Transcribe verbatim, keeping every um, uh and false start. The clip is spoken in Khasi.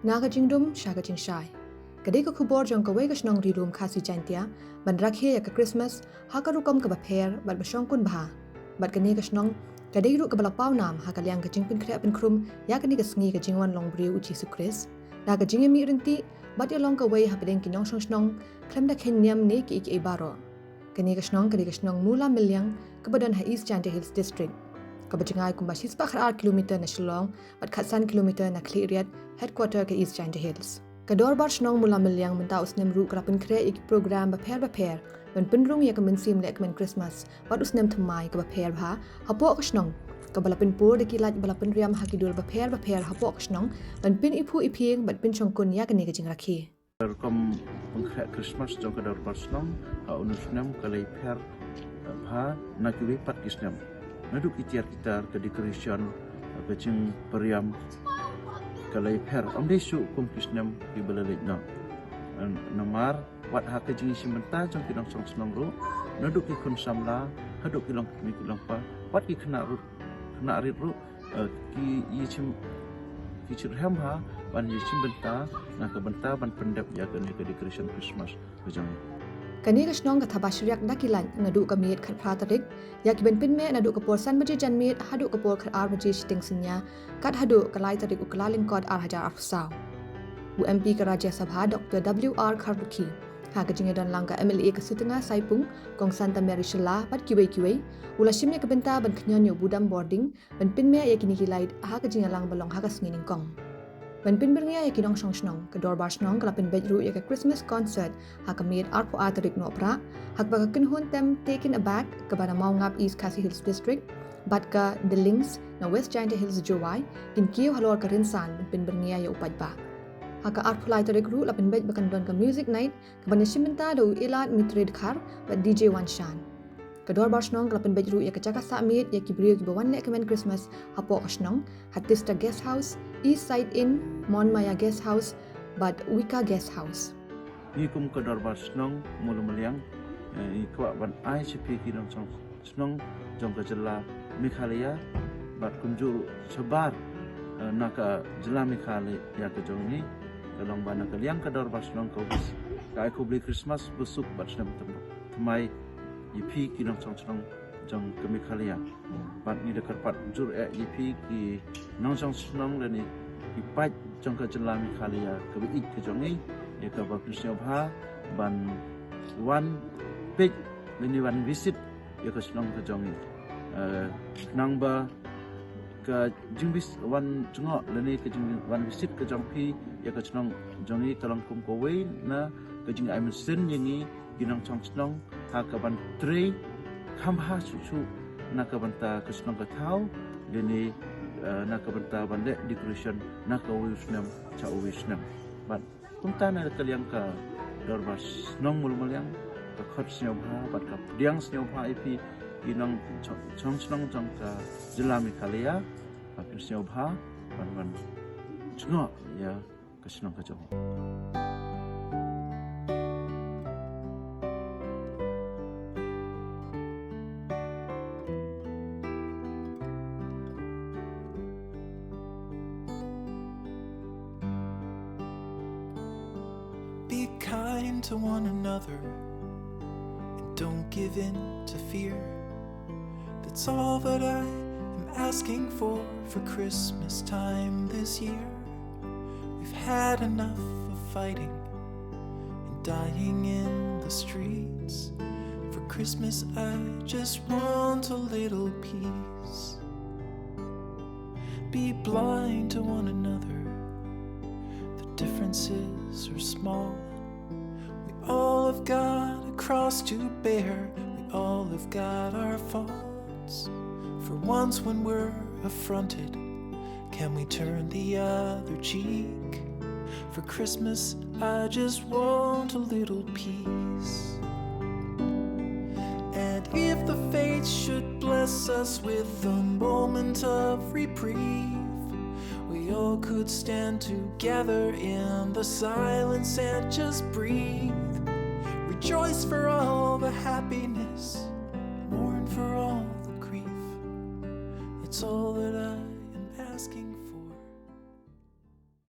Na ka jingdum sha ka jingshai. Ka dei ka khubor jong kawei ka shnong ri lum Khasi Jaintia ban rakhe ïa ka Christmas ha ka rukom kaba pher bad ba shongkun bha. Bad kane ka shnong ka dei ruh kaba la paw nam ha ka liang ka jingpynkhreh pynkhrum ïa kane ka sngi ka jingwan long briew u Jisu Khrist, da ka jingïamih ryntih bad ïalong kawei hapdeng ki nongshong shnong khlem da kheiñ niam ne kiei kiei baroh. Kane ka shnong ka dei ka shnong Mula Mylliem kaba don ha East Jaintia Hills District, kaba jngai kumba shispah khat ar kilometer na Shillong bad khatsan kilometer na Khliehriat, headquarter ka East Jaintia Hills. Ka Dorbar Shnong Mula Mylliem mynta u snem ruh ka la pynkhreh ïa ki program bapher bapher ban pynrung ïa ka mynsiem lehkmen Christmas bad u snem thymmai kaba pher bha hapoh ka shnong, kaba la pynpur da ki light ba la pynriam ha ki dur bapher bapher hapoh ka shnong ban pyniphuh iphieng bad pynshongkun ïa kane ka jingrakhe. Ka rukom pynkhreh Christmas jong ka Dorbar Shnong ha une u snem ka la ïapher, eh, bha na kiwei pat ki snem. Naduh ki tiar ki tar, ka decoration, eh, ka jingpynriam ka la ïapher. Ym dei shuh kum ki snem kiba la leit noh. Eh, namar wat ha ka jingïashim bynta jong ki nongshong shnong ruh, naduh ki khun samla haduh ki longkmie ki longkpa, wat ki khynnah ruh, khynnah rit ruh, eh, ki ïashim, ki shitrhem bha ban ïashim bynta na ka bynta ban pyndep ïa kane ka decoration Christmas ka jong ngi. Kane ka shnong ka thaba shriak da ki light naduh ka miet khatphra tarik, ïa ki ban pynmih naduh ka por san baje janmiet haduh ka por khatar baje shiteng synñia, kat haduh ka lai tarik u Kyllalyngkot ar hajar arphew saw. U M P ka Rajya Sabha Doctor W R Kharlukhi, ha ka jingïadon lang ka M L A ka Sutnga Saipung, Kong Santa Mary Shylla bad kiwei kiwei, u la shim ïa ka bynta ban khñiot ïa u budam bording ban pynmih ïa kine ki light ha ka jingïalang ba long ha ka sngi nyngkong. Ban pynbyrngia ïa ki nongshong shnong, ka Dorbar Shnong ka la pynbeit ruh ïa ka Christmas concert ha ka miet arphew ar tarik Nohprah, ha kaba ka kynhun tem Taken Aback kaba na Maungap, East Khasi Hills District, bad ka The Links na West Jaintia Hills, Jowai, kin kiew halor ka rynsan ban pynbyrngia ïa u paidbah. Ha ka arphew lai tarik ruh la pynbeit ba kan don ka music night kaban ïashim bynta da u Elad Mitri Dkhar bad D J Wanshan. Ka Dorbar Shnong ka la pynbeit ruh ïa ka jaka sah miet ïa ki briew kiba wan lehkmen Christmas hapoh ka shnong, Hatista Guest House, East Side Inn, Mon Maya Guest House bad Wika Guest House. Ngi kum ka Dorbar Shnong Mula Mylliem, eh, ngi kwah ban ai sha phi ki nongshong shnong jong ka jylla Meghalaya bad kumjuh ruh shabar, eh, na ka jylla Meghalaya ka jong ngi, ka long ba na ka liang ka Dorbar Shnong ka wis ka ai khublei Christmas basuk bad snem thymmai ïa phi ki nongshong shnong jong ka Meghalaya. Bad ngi da kyrpad jur eh ïa phi ki nongshong shnong lane ki paid jong ka jylla Meghalaya kaba ïeit ka jong ngi, ïa kaba pynsngewbha ban wan peit lane wan visit ïa ka shnong ka jong ngi. Eh, khnang ba ka jingvis-, wan jngoh lane ka jingwan visit ka jong phi ïa ka shnong jong ngi ka long kum kawei na ka jingai mynsiem ïa ngi ki nongshong shnong ha kaban trei kham bha shuh shuh na ka bynta ka shnong ka thaw lane, eh, na ka bynta ban leh decoration na kawei u snem sha uwei u snem. Bad kumta na ka liang ka Dorbar Shnong Mula Mylliem ka khot sngewbha bad ka pdiang sngewbha ïa phi ki nongshong shnong jong ka jylla Meghalaya, ba phin sngewbha ban wan jngoh ïa ka shnong ka jong ngi. Be kind to one another and don't give in to fear. That's all that I am asking for for Christmas time this year. We've had enough of fighting and dying in the streets. For Christmas, I just want a little peace. Be blind to one another. The differences are small. We all have got a cross to bear. We all have got our faults. For once, when we're affronted, can we turn the other cheek? For Christmas, I just want a little peace. And if the fates should bless us with a moment of reprieve, we all could stand together in the silence and just breathe. Rejoice for all the happiness, mourn for all the grief. It's all that I am asking